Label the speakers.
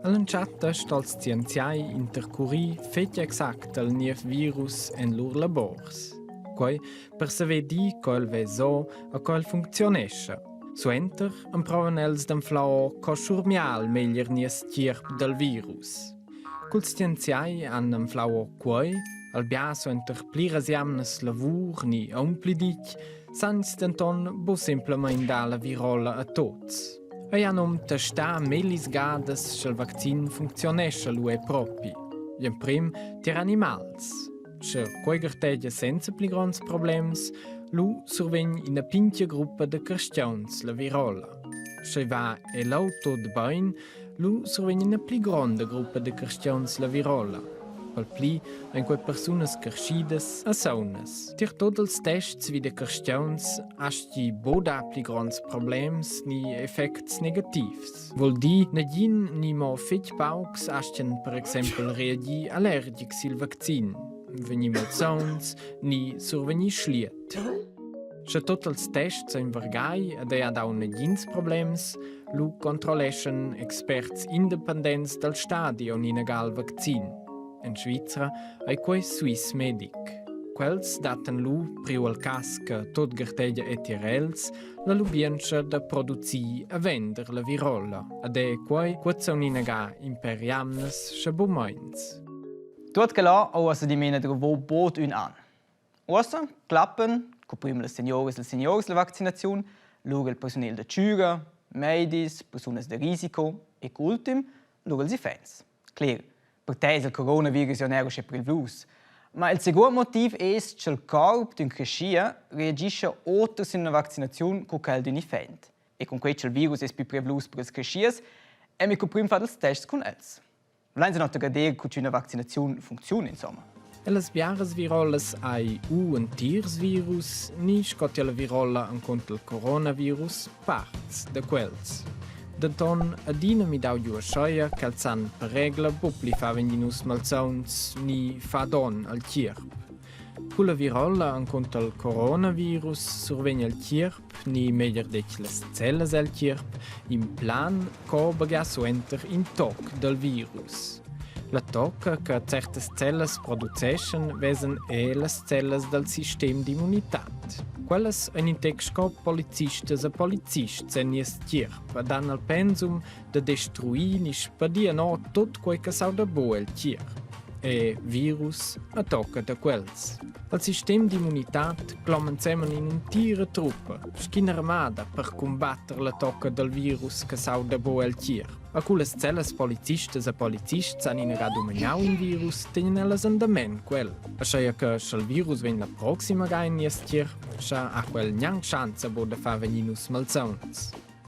Speaker 1: All'entschatta sto els scienziai intercurir fetg exact al niev virus en lur labors. Quei per saver dir co el vesa e co el funcziunescha. Suenter emprovan els d'anflar co schurmiar meglier nies tgierp dal virus. Culs scienziai han anflau quei, al bia suenter pliras jamnas lavur ni aunc pli ditg, san ins denton buc semplamein dar la virola a tuts. Ei han um testà mellis gadas sch'el vaccin funcziunescha lu è propi. Gl'emprim tier animals. Sche quei gartegia senza pli gronds problems, lu survegn ina pintga gruppa da carstgauns la virola. Sch'ei va egl auto bein, lu survegn ina pli gronda gruppa da carstgauns la virola. Pel pli ein quei persunas carschidas e saunas. Tier tot ils tests vi da carstgauns astgi buc dapli gronds problems ni effects negativs. Vul dir, nagin ni mo fetg paucs astgan per exempel reagir allergics sil vaccin, vegnir malsauns ni survegnir schliet. Sche tot ils tests ein vargai ed ei ha dau negins problems, lu controlleschan experts independents dal stadi on inaga il vaccin. En Svizra ei quei Swissmedic. Quels dattan lu, priu al cass che tot gartegia e tier els, la lubientscha da producir e vender la virola. Ed è quei cuozza inaga in per jamnas, sche bu meins.
Speaker 2: Tuot que là ho uossa dimena druvo bod ün an. Uossa clappan, co prüm las senioras e'ls seniors la vaccinaziun, lura il persunel da chüra, meidis, persunas da risico e ultim lura ils iffaints. Cler, per te es il coronavirus ja neir uschè privlus. Ma il seguond motiv es cha'l corp d'ün creschia reagischa oter sün üna vaccinaziun co quel d'ün iffant. E cun quai cha'l virus es plü privlus per ils creschias, hem co prüm fat ils tests cun els. Vulains nota gader cu ch'üna vaccinaziun funcziuna insomma.
Speaker 1: E las biaras virolas hai u entirs virus ni sco tier la virola encunter il coronavirus parts da quels. Denton adina midau giu aschia ch'els han per regla buc pli far vegnir nus malsauns ni far donn al tgierp. Culla virola encunter il coronavirus survegn il tgierp, ni meglier detg las cellas el tgierp, in plan co baghiar suenter in toc dal virus. La tocca che certas cellas produceschan vesan er las cellas dal sistem d'immunitad. Quellas ein in tec sco policistas e policists en nies tgierp ed han al pensum da destruir ni spadir no tot quei che s'auda buc el tgierp. E virus a tocca da quels. Al sistem d'immunitad cloma ensemen in'entira truppa, sc'ina armada per cumbatter la tocca dal virus che s'auda buc el tgierp. A cu las cellas policistas e policists han inaga dumagnau in virus, tegnan ellas endament quel. Aschia che sch'el virus vegn la proxima ga en nies tgierp, sche ha quel gnanc schanza buc da far vegnir nus malsauns.